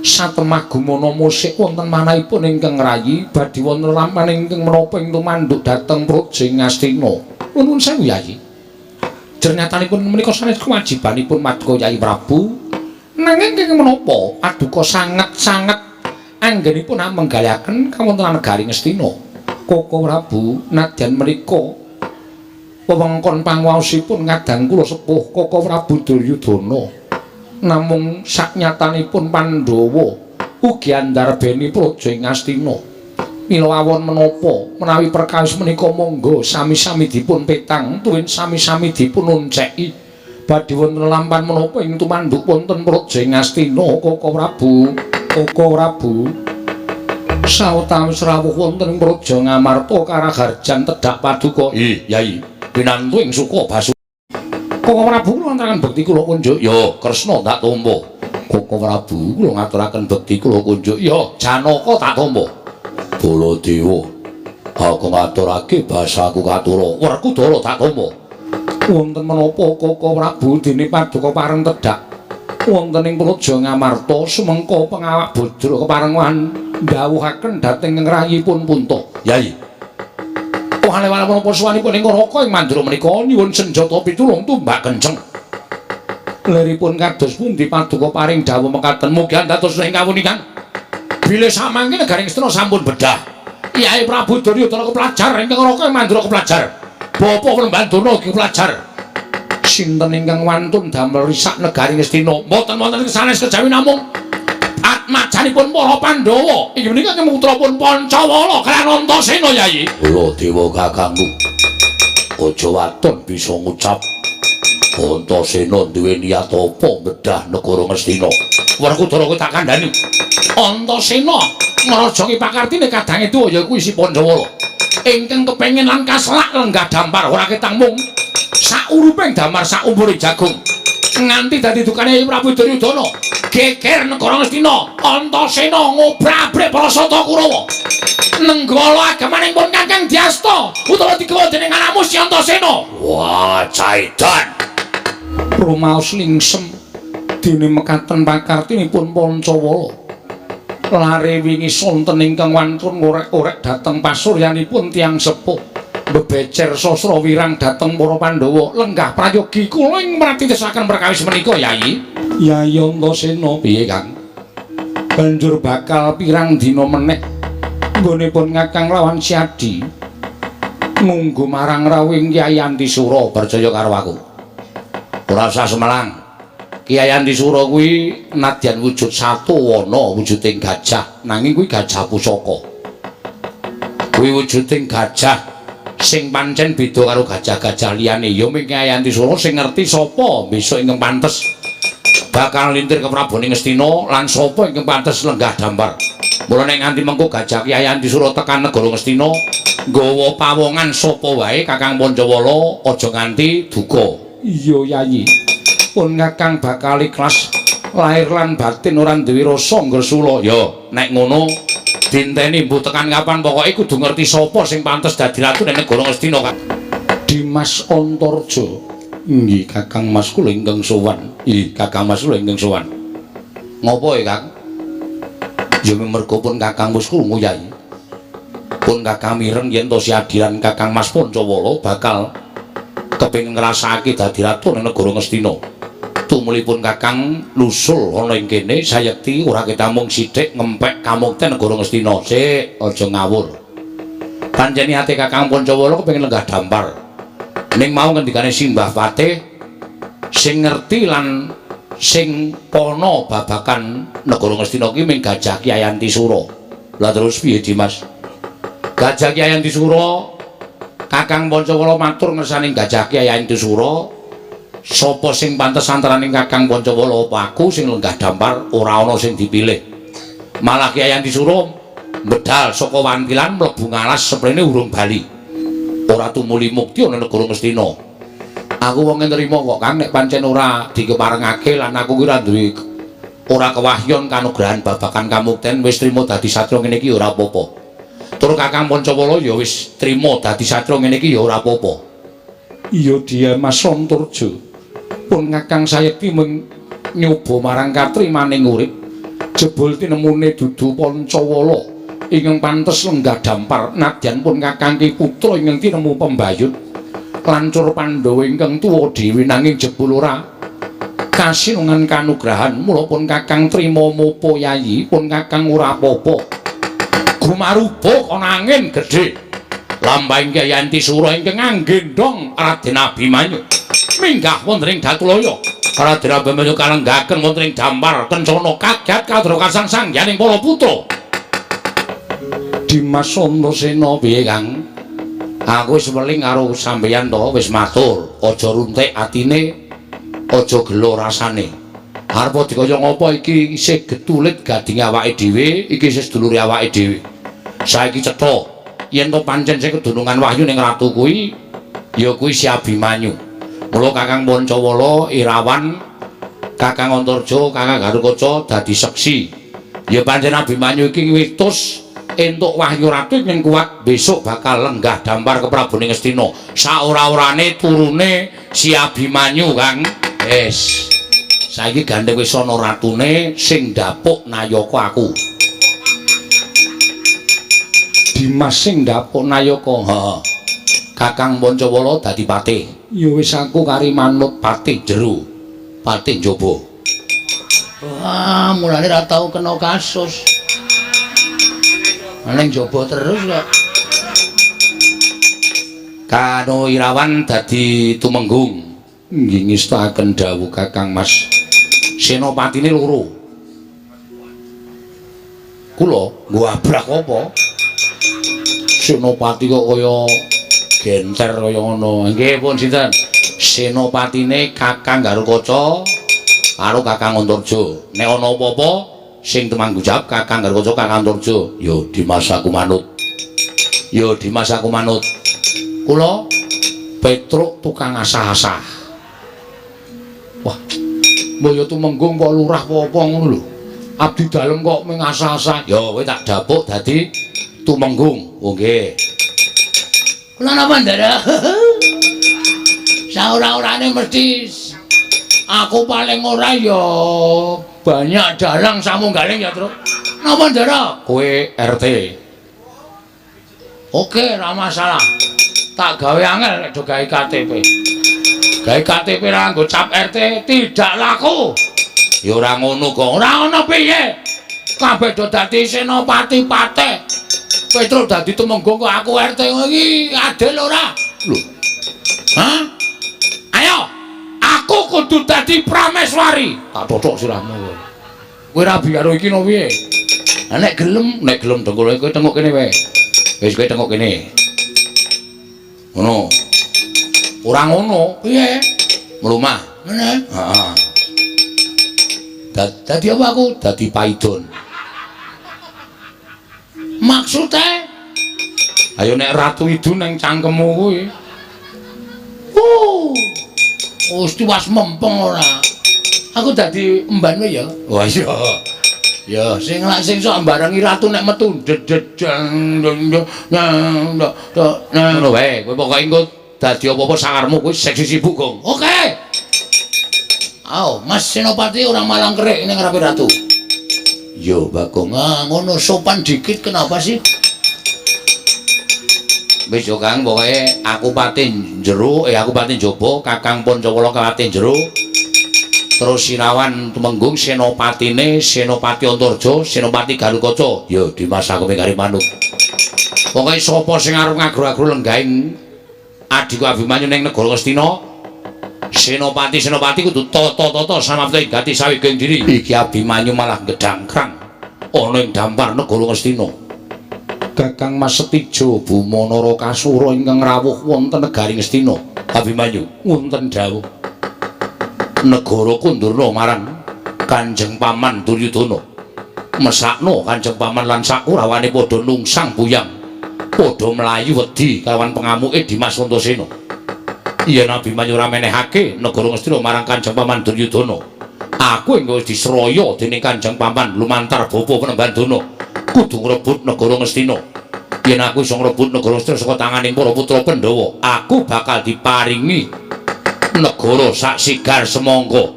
satemah gumana musik wonten manahipun ingkang rayi badhe wonten lampahan ingkang menapa ing tumanduk dhateng Praja Ngastina. Nuwun sewu Yayi. Jernyatanipun menika sanes kewajibanipun Paduka Yayi Prabu. Nanging kenging menapa paduka sanget-sanget anggenipun menggalihaken kawontenan negari Ngastina. Kaka Prabu nadyan menika wewengkon panguwaosipun kadang kula sepuh Kaka Prabu Duryudana. Namung saknyatanipun Pandhawa ugi andarbeni Praja ing Ngastina. Mila awon menapa menawi perkawis menika monggo sami-sami dipun petang tuwin sami-sami dipun onceki. Badhe wonten lampahan menapa ing tumanduk wonten Praja ing Ngastina Kaka Prabu. Kaka Prabu sawetawis rawuh wonten ing Praja Ngamarta karaharjan tedhak paduka. Yai, pinantu ing suka basu. Kaka Prabu kula ngaturaken bekti kula kunjuk. Ya, Kresna tak tampa. Kaka Prabu kula ngaturaken bekti kula kunjuk. Ya, Janaka tak tampa. Baladewa, aku ngaturake basaku katura. Werkudara tak tampa. Wonten menapa Kaka Prabu dene paduka pareng tedhak wonten ing Praja Ngamarta sumengko pengawak bodra keparengan ndhawuhaken dhateng rayipun Punta. Yai, wale-wale menapa suwanipun ing Raka ing Mandura menika nyuwun senjata pitulung tumbak kenceng. Liripun kados pundi paduka paring dawuh mekaten mugi andados ing kawunikan. Bilih samangke negari Ngastina sampun bedah. Yai Prabu Duryudana kepelajar ingkang Raka ing Mandura kepelajar. Bapa Plemban Durna ugi kepelajar. Sinten ingkang wantun damel risak negari Ngastina? Mboten wonten sanes kejawi namung atmajanipun para Pandhawa. Inggih menika putrapun Pancawala kaliyan Antasena, Yayi. Kula dewa kakangku. Aja waton bisa ngucap Antasena duwe niat apa bedah negara Ngastina. Werkudara kowe tak kandhani. Antasena ngrajangi pakartine kadange tuwa ya kuwi si Pancawala. Ingkang kepengin lan kaselak lenggah dampar ora ketang mung sauruping damar saumpure jagung. Nganti dadi dukane Prabu Duryudana. Geger negara Ngastina, Antasena ngobrak-abrik para sata Kurawa. Nenggala agamaning pun Kakang Dyasta utawa digawa dening anakmu si Antasena. Wah, caidan. Rumaos lingsem dene mekaten pakartinipun Pancawala. Lare wingi sonten ingkang wantun ngorek-orek dhateng pasuryanipun tiyang sepuh. Bebecer sastra wirang dhateng para Pandhawa. Lenggah prayogi kula ing mratitesaken perkawis menika, Yayi. Yayi Antasena, piye, Kang? Banjur bakal pirang dina meneh nggonipun Kakang lawan Siadi ngunggu marang rawuhing Kyai Antisura. Percaya karo aku. Ora usah semelang. Kyai Antisura kuwi nadyan wujud satu wana wujuding gajah, nanging kuwi gajah pusaka. Kuwi wujuding gajah sing pancen beda karo gajah-gajah liyane. Ya mung Kyai Antisura sing ngerti sapa besok ingkang pantes bakal lintir ke Prabone Ngastina lan sapa ingkang pantes lenggah dampar. Mula nek nganti mengko gajah Kyai Antisura tekan negara Ngastina nggawa pawongan sapa wae Kakang Pancawala aja nganti duka. Iya, Yayi. Pun Kakang bakal ikhlas lahir lan batin ora duwe rasa ngresula. Ya, nek ngono dinteni mbuh tekan kapan pokoke kudu ngerti sapa sing pantes dadi ratu ning negara Ngastina, Kang. Dimas Antarja. Nggih, Kakang Mas kula ingkang sowan. Ih, Kakang Mas kula ingkang sowan. Ngopo ya, Kang? Ya mergo pun Kakang wis krungu, Yai. Pun Kakang mireng yen to si adilan Kakang Mas Pancawala bakal kepengin ngrasakake dadi ratu ning negara Ngastina. Tumulipun Kakang nusul ana ing kene sayekti ora ketamung sithik ngempek kamukten negara Ngastina. Sik, aja ngawur. Pancen niate Kakang Pancawala kepengin lenggah dampar. Ning mau ngendikane Simbah Patih sing ngerti lan sing pana babakan negara Ngastina ki ming Gajah Kyai Antisura. Lah terus piye, Dimas? Gajah Kyai Antisura, Kakang Pancawala matur ngersane Gajah Kyai Antisura, sapa sing pantes antaraning Kakang Pancawala apa aku sing lenggah dampar ora ana sing dipilih. Malah Kyai Antisura medal saka wantilan mlebu ngalas seprene urung bali. Ora tumuli mukti ana negara Ngastina. Aku wong nrimo kok, Kang, nek pancen ora dikeparengake lan aku ki ora duwe ora kewahyon kanugrahan babagan kamukten wis trimo dadi satria ngene iki ora apa-apa. Tur Kakang Pancawala ya wis trimo dadi satria ngene iki ya ora apa-apa. Iya, dia Mas Antarja. Pun Kakang sayekti mung nyoba marang katrimaning urip. Jebul tinemune dudu Pancawala ingkang pantes lenggah dampar nadyan pun Kakang ki putra ingkang tinemu pembayut lancur Pandhawa ingkang tuwa dhewe nanging jebul ora kasinungan kanugrahan. Mula pun Kakang trima mopo, Yayi, pun Kakang ora apa-apa. Gumarubuk ana angin gedhe. Lambahing Kyai Antisura ingkang anggendhong Raden Abimanyu minggah wonten ing Datulaya. Raden Abimanyu kalenggaken wonten ing dampar kencana kagat kadra kasangsangyaning para putra. Dimas Antasena, piye, Kang? Aku wis weling karo sampeyan to, wis matur, aja runtik atine, aja gelo rasane. Arep dikaya ngapa iki isih getulit gadinge awake dhewe, iki isih sedulure awake dhewe. Saiki cetha yen to pancen sing kedunungan wahyu ning ratu kuwi ya kuwi si Abimanyu. Mula Kakang Pancawala, Irawan, Kakang Antarja, Kakang Garukaca dadi seksi. Ya pancen Abimanyu iki witus entuk wahyu ratu ing kuat besok bakal lenggah dampar ke Prabone Ngastina. Saora-orane turune si Abimanyu, Kang. Wis. Saiki gandeng wis ana ratune sing ndapuk nayaka aku. Dimas sing ndapuk nayaka. Heeh. Kakang Pancawala dadi patih. Ya wis aku kari manut patih jero, patih njaba. Wah, mulane ra tau kena kasus. Ning njaba terus kok. Kano Irawan dadi tumenggung. Nggih ngestakaken dawuh Kakang Mas. Senopatine loro. Kula nggo abrak apa? Senopati kok kaya genter kaya ngono. Nggih pun sinten? Senopatine Kakang Garukaca karo Kakang Antarja. Nek ana apa-apa sing tumanggung jawab Kakang Garukaca, Kakang Antarja. Ya Dimas aku manut. Ya Dimas aku manut. Kula Petruk tukang asah-asah. Wah, mbok ya tumenggung kok lurah apa-apa ngono lho. Abdi dalem kok mung asah-asah. Ya kowe tak dapuk dadi tumenggung. Oh nggih. Kula napa Ndara? Saora-orane mesti aku paling ora ya banyak dalang samunggaling ya, Truk. Napa Ndara? Kowe RT. Oke, ora masalah. Tak gawe angel nek do gawe KTP. Gawe KTP ra nggo cap RT tidak laku. Ya ora ngono kok. Ora ngono piye? Kabeh do dadi senopati patih. Petruk dadi tumenggung kok aku RT iki adil ora? Lho. Hah? Ayo, aku kudu dadi prameswari. Tak totok sirahmu kowe. Kowe rabi karo iki no piye? Lah nek gelem dengkul kowe tengok kene wae. Wis kowe tengok kene. Ngono. Ora ngono, piye? Mlumah. Ngene. Heeh. Dadi apa aku? Dadi paidon. Maksude? Ayo nek Ratu Idun nang cangkemmu kuwi. Wis tiwas mempeng ora. Aku dadi emban ya. Wah iya. Ya sing lak sing sok mbarengi ratu nek metu dededeng ngono wae. Kowe pokoke engko dadi apa-apa sakarmu kowe seksi sibuk, Gong. Oke. Ayo, Mas Senopati ora malang kerik ning ngarepe ratu. Yo, Bagong. Ah, ngono sopan dikit kenapa sih? Wis yo Kang, pokoke aku pati jero, aku pati njaba, Kakang Pancawala pati jero. Terus Sirawan Tumenggung senopatine Senopati Antarja, Senopati Garukaca. Ya Dimas aku mengkari manut. Pokoke sapa sing arep ngagro-agro lenggahing adhiku Abimanyu ning negara Ngastina, senopati-senopati kudu tata-tata samapta ing gati saweging diri. Iki Abimanyu malah gedangkrang ana ing dampar negara Ngastina. Kakang Mas Setijo Buma Narakasura ingkang rawuh wonten negari Ngastina. Abimanyu wonten dawuh. Negara kundurna marang Kanjeng Paman Duryudana. Mesakno Kanjeng Paman lan sakurawane padha nungsang buyang. Padha mlayu wedi kalawan pengamuke Dimas Antasena. Yen Abimanyu ora menehake negara Ngastina marang Kanjeng Paman Duryudana, aku engko wis disraya dening Kanjeng Paman lumantar bapa Penemban Dana kudu ngrebut negara Ngastina. Yen aku iso ngrebut negara Ngastina saka tanganing para putra Pandhawa, aku bakal diparingi negara sak sigar semangka.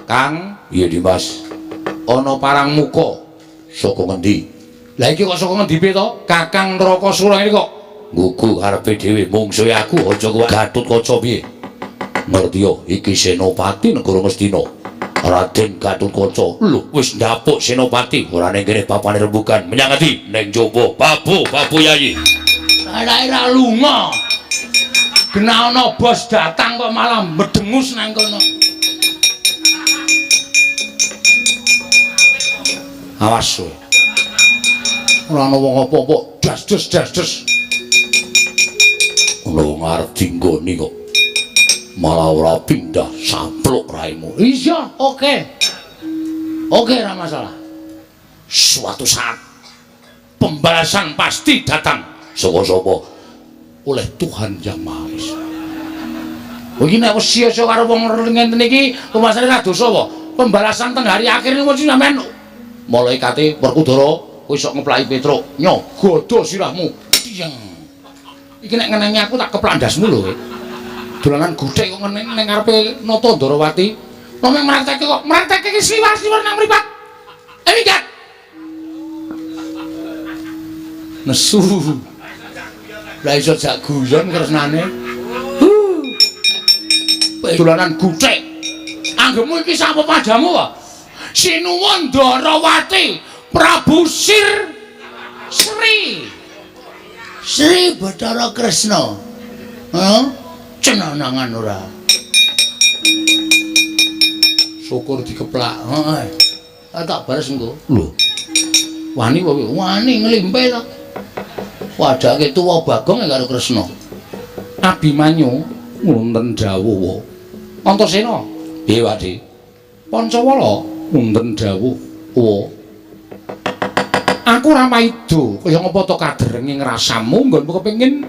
Kang, iya Dimas. Ana parang muka saka ngendi? Lah iki kok saka ngendi piye to? Kakang Narakasura iki kok nggugu karepe dhewe mungsuhe aku aja kowe Gatotkaca piye? Ngerti yo, iki senopati negara Ngastina. Raden Gatotkaca. Lho, wis ndapuk senopati ora ning kene bapane rembugan. Menyang ngendi? Ning njaba. Babu, babu yayi. Ora lunga. Gena ana bos datang kok malah medengus nang kono. Awas kowe. Ora ana wong apa-apa, das-des das-des. Ana wong arep dinggoni kok malah ora pindah sampluk raimu. Iya, oke. Oke, ora masalah. Suatu saat pembalasan pasti datang. Saka sapa? Oleh Tuhan Yang Maha Esa. Iki nek wis sia-sia karo wong ngenten iki, rumasane ra dosa apa? Pembalasan teng hari akhir niku mesti sampean malaikate Werkudara kowe sok ngeplaki Petruk, nyo godho sirahmu. Tiyeng. Iki nek ngenengi aku tak keplak ndasmu lho kowe. Dolanan guthek kok ngeneng ning ngarepe Nata Ndarawati. Namung mrakteke kok, mrakteke iki sliwar-sliwar nang mripat. Minggat. Nesu. Lah iso jak guyon kresnane. Dolanan guthek. Anggepmu iki sapa padamu wae? Sinuwun Ndarawati Prabu Sir Sri Sri Bathara Kresna. Hah? Cenanangan ora. Syukur dikeplak. Heeh. Tak bares engko. Lho. Wani apa? Wani nglimpe ta. Wadake tuwa Bagong karo Kresna. Abimanyu wonten dawuh. Antasena. Piye, Pakde? Pancawala wonten dawuh. Wa. Aku ora maido kaya ngapa to kaderenge ngrasamu nggonmu kepengin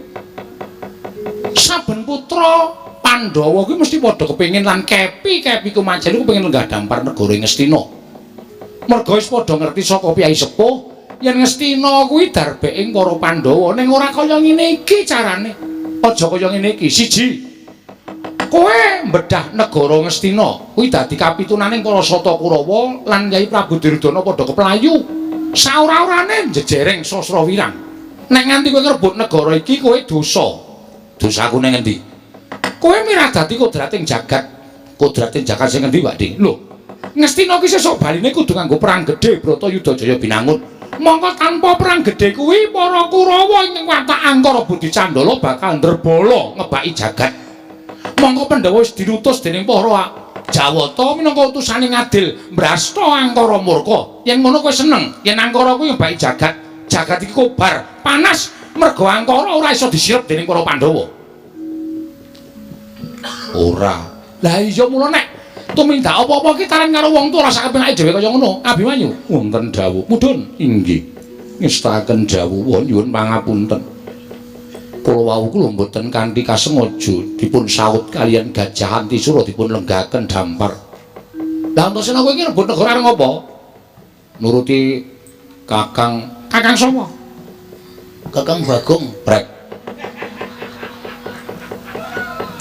saben putra Pandhawa kuwi mesti padha kepengin lan kepi-kepi kumajen kepengin lenggah dampar negara Ngastina. Merga wis padha ngerti saka piyai sepuh yen Ngastina kuwi darbeking para Pandhawa ning ora kaya ngene iki carane. Aja kaya ngene iki. Siji, kowe mbedah negara Ngastina kuwi dadi kapitunaning para Sata Kurawa lan Kyai Prabu Duryudana padha keplayu. Saora-orane njejereng Sasra Wirang. Nek nganti kowe ngrebut negara iki kowe dosa. Dosaku ning endi? Kowe mirah dadi kodrating jagat. Kodrating jagat sing endi, Pakde? Lho, Ngastina ki sesuk baline kudu nganggo perang gedhe Bratayuda Jaya Binangun. Mongko tanpa perang gedhe kuwi para Kurawa ing watak Angkara Budi Candala bakal ndrebala ngebaki jagat. Mongko Pandhawa wis diutus dening para Jawata minangka utusane ngadil mbrasta Angkara murka. Yen ngono kowe seneng, yen Angkara kuwi ngebaki jagat, jagat iki kobar, panas mergo Angkara ora iso disirep dening para Pandhawa. Ora. Lah iya mula nek tumindak apa-apa ki taran karo wong tuwa ora sak kepenake dhewe kaya ngono. Abimanyu wonten dawuh. Mudhun inggih. Ngestakaken dawuh nyuwun pangapunten. Kula wau kula mboten kanthi kasengaja dipun saut kaliyan Gajah Antisura dipun lenggaken dampar. Lah Antasena kowe iki rebut negara arep ngopo? Nuruti Kakang. Kakang sapa? Kakang Bagong. Prek.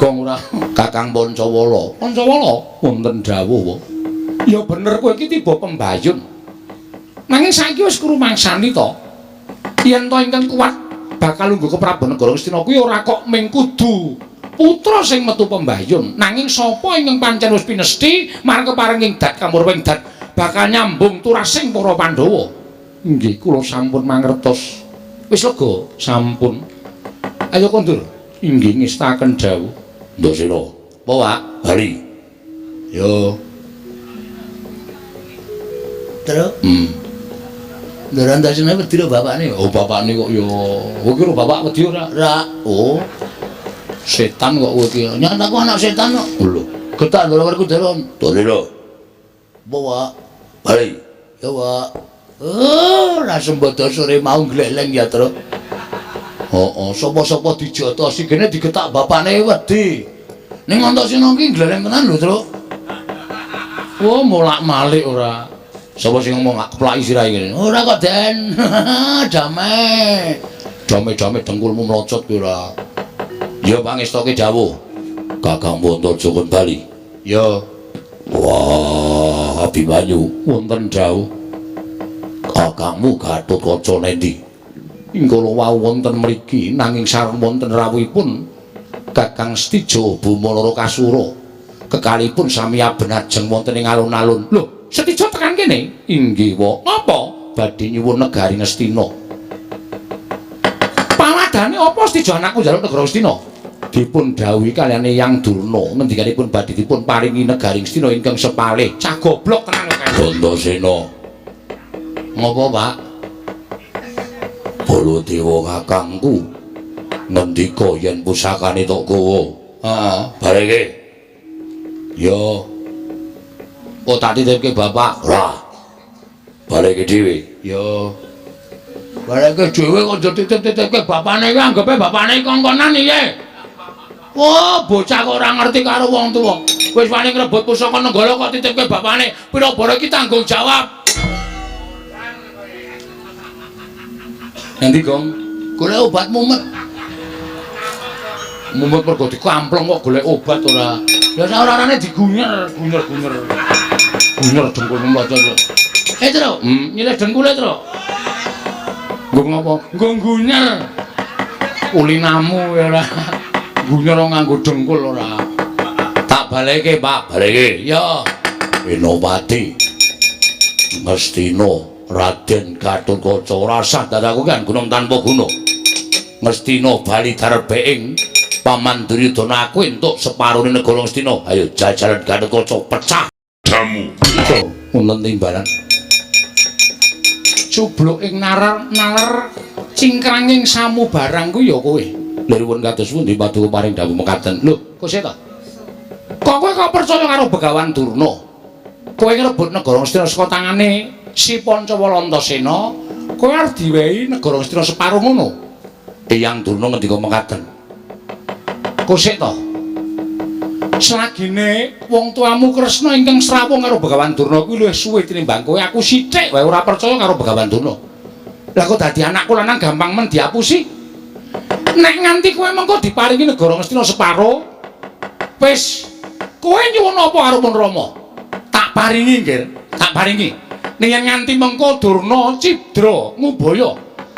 Gong ora. Kakang Pancawala. Pancawala wonten dawuh. Ya bener kowe iki tiba pembayun. Nanging saiki wis krumangsani to. Yen to ingkang kuat bakal lungguh ke Prabu Negara Ngastina kuwi ora kok ming kudu putra sing metu pembayun, nanging sapa ingkang pancen wis pinesthi marang keparenging dat kamurwing dat bakal nyambung turasing para Pandhawa. Nggih, kula sampun mangertos. Wis lega? Sampun. Ayo kondur. Inggih ngestakaken dawuh. Ndasena. Apa, Pak? Bali. Yo. Terus? Ndara Antasena wedi lho bapakne. Oh, bapakne kok ya. Kowe iki lho bapak wedi ora? Ora. Oh. Setan kok kowe iki. Nyat aku anak setan kok. Lho, getak ndara Werkudara. Ndara. Apa, Pak? Bali. Ya, Pak. Oh, ra sembodo sore mau gleleng ya, Truk. Heeh, sapa-sapa dijotosi kene digetak bapakne wedi. Ning Antasena iki gleleng tenan lho, Truk. Oh, molak-malik ora. Sapa sing ngomong keplaki sirahe ngene? Ora kok, Den. Damai. Dame-dame dengkulmu mlocot kuwi ora. Ya pangestoke dawuh. Kakang Antaja kon bali. Ya. Wah, Abimanyu wonten dawuh. Kakangmu Gatotkaca nendi? Ingkala wau wonten mriki nanging sareng wonten rawuhipun Kakang Setija Boma Narakasura. Kekalipun sami abenajeng wonten ing alun-alun. Lho, Setija tekan kene? Inggih, wa. Napa? Badhe nyuwun negari Ngastina. Pawadane apa Setija anakku njaluk negara Ngastina? Dipun dawuhi kaliyan Eyang Durna ngendikanipun badhe dipun paringi negari Ngastina ingkang sepalih. Cah goblok tenan kok. Antasena. Ngopo, Pak? Baladewa kakangku ngendika yen pusakane tok gawa. Heeh, bareke. Ya. Oh, tak titipke bapak. Ora. Baleke dhewe. Ya. Baleke dhewe kok njur titip-titipke bapane iki anggepe bapane kongkonan piye? Wah, bocah kok ora ngerti karo wong tuwa. Wis wani ngrebut pusaka Nenggala kok titipke bapane. Pira bara iki tanggung jawab. Endi, Gong? Golek obat mumet. Mumet mergo dikampleng kok golek obat ora. Ya ora-orane digunyer, gunyer-gunyer. Gunyer dengkulmu mlocot. Eh, Truk. Nyilih dengkule, Truk. Nggo ngopo? Nggo gunyer. Kulinamu ya ora. Gunyer nganggo dengkul ora. Tak baleke, Pak. Baleke. Ya. Senopati Ngastina Raden Gatotkaca ora sah dadaku kan gunung tanpa guna. Ngastina bali darbeing Paman Duryudana aku entuk separone negara Ngastina. Ayo jajaran Gatotkaca pecah damu. Wonten timbalan. Cubluk ing nalar naler cingkranging samubarang ku ya kowe. Lha nuwun kados pundi paduka paring dawuh mekaten. Lho, kok seta? Kok kowe kok percaya karo Begawan Durna? Kowe ngrebut negara Ngastina saka tangane si Pancawala Antasena, kowe arep diwehi negara Ngastina separo ngono. Eyang Durna ngendika mekaten. Kok seta? Selagine wong tuamu Kresna ingkang srawung karo Begawan Durna kuwi luwih suwe tinimbang kowe, aku sithik wae ora percaya karo Begawan Durna. Lah kok dadi anakku lanang gampang men diapusi. Nek nganti kowe mengko diparingi negara Ngastina separo, wis kowe nyuwun apa karo Pun Rama? Tak paringi, Nggir, tak paringi. Ning yen nganti mengko Durna cidra ngubaya,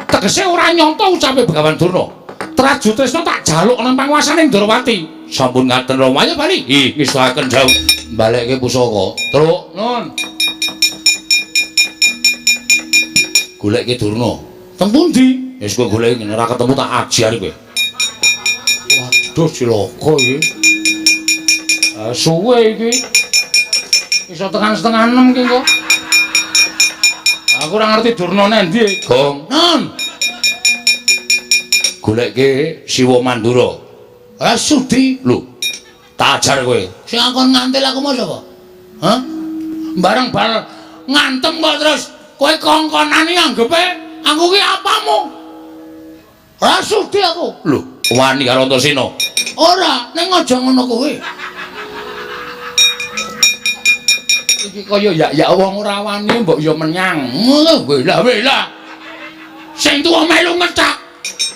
tegese ora nyata ucape Begawan Durna. Traju Tresna tak jaluk nang panguasane Ndrawati. Sampun ngaten Rama, ayo bali. Ih, ngestokaken dawuh. Balekke pusaka. Truk, nun. Goleke Durna. Teng pundi? Wis kowe goleki ngene ora ketemu tak ajari kowe. Waduh, cilaka iki. Suwe iki. Iso tekan 5:30 iki kok. Aku ora ngerti Durna nendi. Gong. Nun. Goleke Siwa Mandura. Ora sudi. Lho, tak ajar kowe. Sing akon ngantil aku mau sapa? Hah? Bareng bal ngantem kok terus kowe kongkonane anggepe aku ki apamu? Ora sudi aku. Lho, wani karo Antasena. Ora, ning aja ngono kowe. Iki kaya yak-yak wong ora wani mbok ya menyang. Ngono wela-wela. Sing tuwa melu ngecak.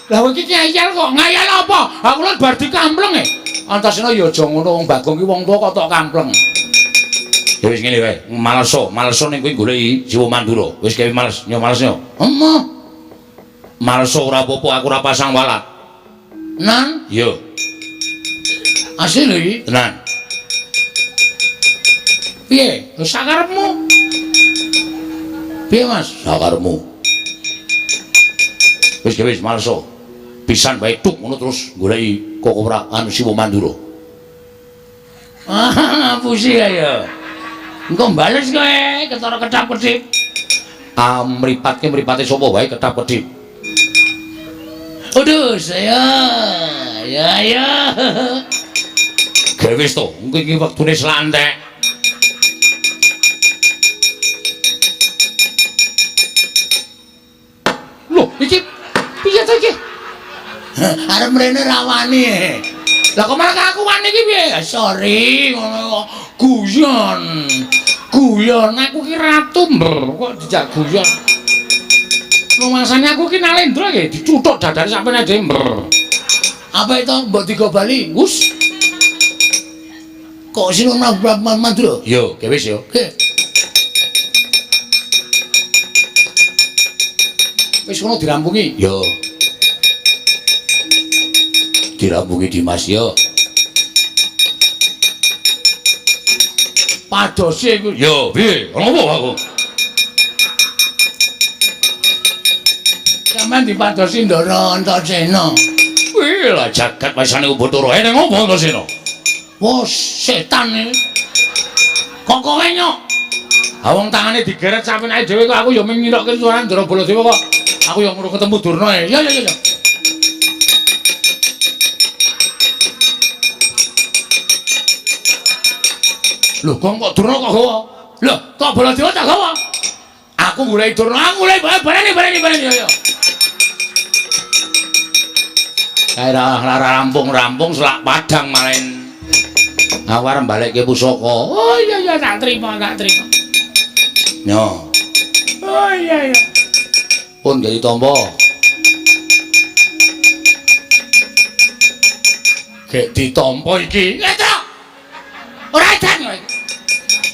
Lah kowe iki ngeyel kok. Ngeyel apa? Aku lho bar dikampleng e. Antasena ya aja ngono wong Bagong ki wong tuwa kok tok kampleng. Ya wis ngene wae, maleso, maleso ning kowe goleki Siwa Mandura. Wis gawe males, nyo males nyo. Emoh. Maleso ora apa-apa, aku ora pasang walat. Nan? Iya. Asli lho iki. Tenan. Piye? Lho sakarepmu. Piye, Mas? Sakarepmu. Wis gawe wis maleso. Pisan wae tuk ngono terus goleki kok ora anu Siwa Mandura. Ah, ngapusi ya. Engko bales kowe ketara ketap-kedip. Ah, mripatke mripate sapa wae ketap-kedip. Aduh, saya. Ya ya. Gawe wis to, engko iki wektune selantek. Loh, iki piye to iki? Arep mrene ra wani. Lah kok malah aku wani iki piye? Sorry, ngono kok guyon. Guyon aku ki ratu kok dijak guyon. Rumasane aku ki nalendra iki dicuthuk dadane sampeyan dhewe. Apa itu mbok digo bali? Wus. Kok sing Mandura? Yo, ge wis yo. Oke. Wis kono dirampungi. Yo. Dirampungi Dimas yo. Padose iku. Yo, piye? Ana apa aku? Sampeyan dipadosi Ndara Antasena. Wih, lah jagat waisane Ubatara. Eneng apa Antasena? Wah, setan iki. Kok kowe nyok? Ha wong tangane digeret sampeyan dhewe kok aku ya mung ngirokke suarane Ndara Baladewa kok. Aku ya ngono ketemu Durna e. Ya ya ya. Lho, kok Durna kok gawa? Lho, kok Baladewa tak gawa? Aku goleki Durna, aku goleki barene barene barene ya ya. Kae ora rampung-rampung selak padang malen. Aku arep balekke pusaka. Oh iya iya tak terima, tak terima. Nyo. Oh iya iya. Pun gak ditampa. Gek ditampa iki. Ngetrok. Ora edan kowe.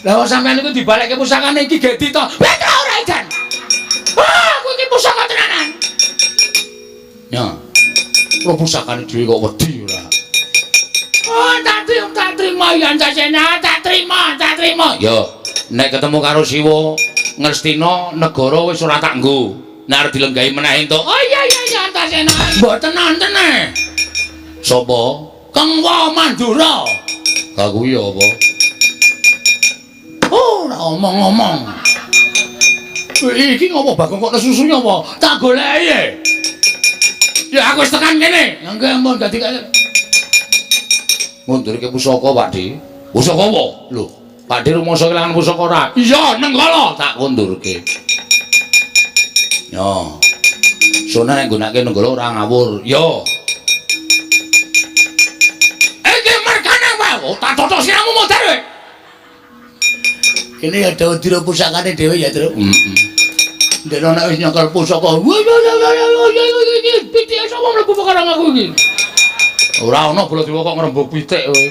Lah wong sampean iku dibalekke pusakane iki gek ditampa. Ngetrok ora edan. Wah, aku iki pusaka tenanan. Nyo. Lho pusakane dhewe kok wedi ora. Oh, tak terima ya Antasena, tak terima, tak terima. Yo, nek ketemu karo Siwa Ngastina negara wis ora tak nggo. Nek arep dilenggahi meneh entuk. Oh iya iya iya Antasena. Mboten nonton e. Sapa? Kengwa Mandura. Ha kuwi apa? Oh, ora omong-omong. Iki ngopo Bagong kok nesusu apa? Tak goleki. Ya aku wis tekan kene. Nggih, ampun dadi kaya ngundurke pusaka, Pak Di. Pusaka apa? Lho, Pak Di rumangsa kelangan pusaka ora? Iya, Nenggala tak kundurke. Yo. Sone nek nggunakake Nenggala ora ngawur. Yo. Iki mergane wae, oh, tak totok siramu modar kowe. Kene ya dira pusakane dhewe ya, Truk. Heeh. Ndek nek wis nyekel pusaka. Iki pitike sapa mlebu pekarang aku iki? Ora ana Baladewa kok ngrembug pitik kowe.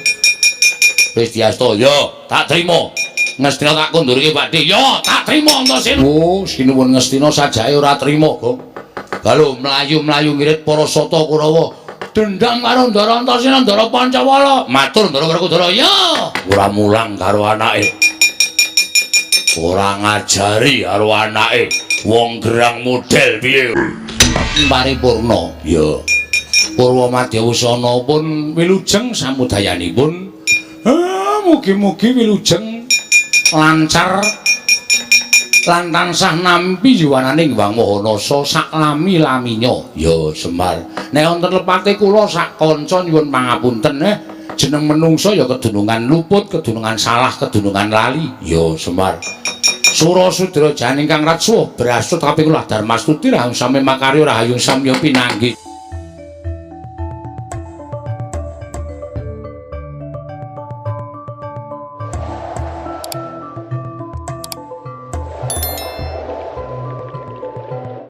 Wis diasta, yo, tak trima. Ngastina tak kundurke Pak Di. Yo, tak trima Antasena. Oh, sinuwun Ngastina sajake ora trima, Gong. Lho mlayu-mlayu ngirit para sata Kurawa. Dendam karo Ndara Antasena, Ndara Pancawala. Matur Ndara Werkudara. Yo, ora mulang karo anake. Ora ngajari karo anake. Wong gerang model piye? Paripurna. Yo. Purwa Madyawusana pun wilujeng samudayanipun. Mugi-mugi wilujeng lancar lan tansah nampi yuwananing Hyang Maha Nasa saklami-laminya. Ya Semar. Nek wonten lepate kula sak kanca nyuwun pangapunten jeneng menungsa ya kedunungan luput, kedunungan salah, kedunungan lali. Ya Semar. Sura sudra janing kang ratsuh brasut kaping kula Darmastuti rahung sami makarya rahayung samya pinanggih.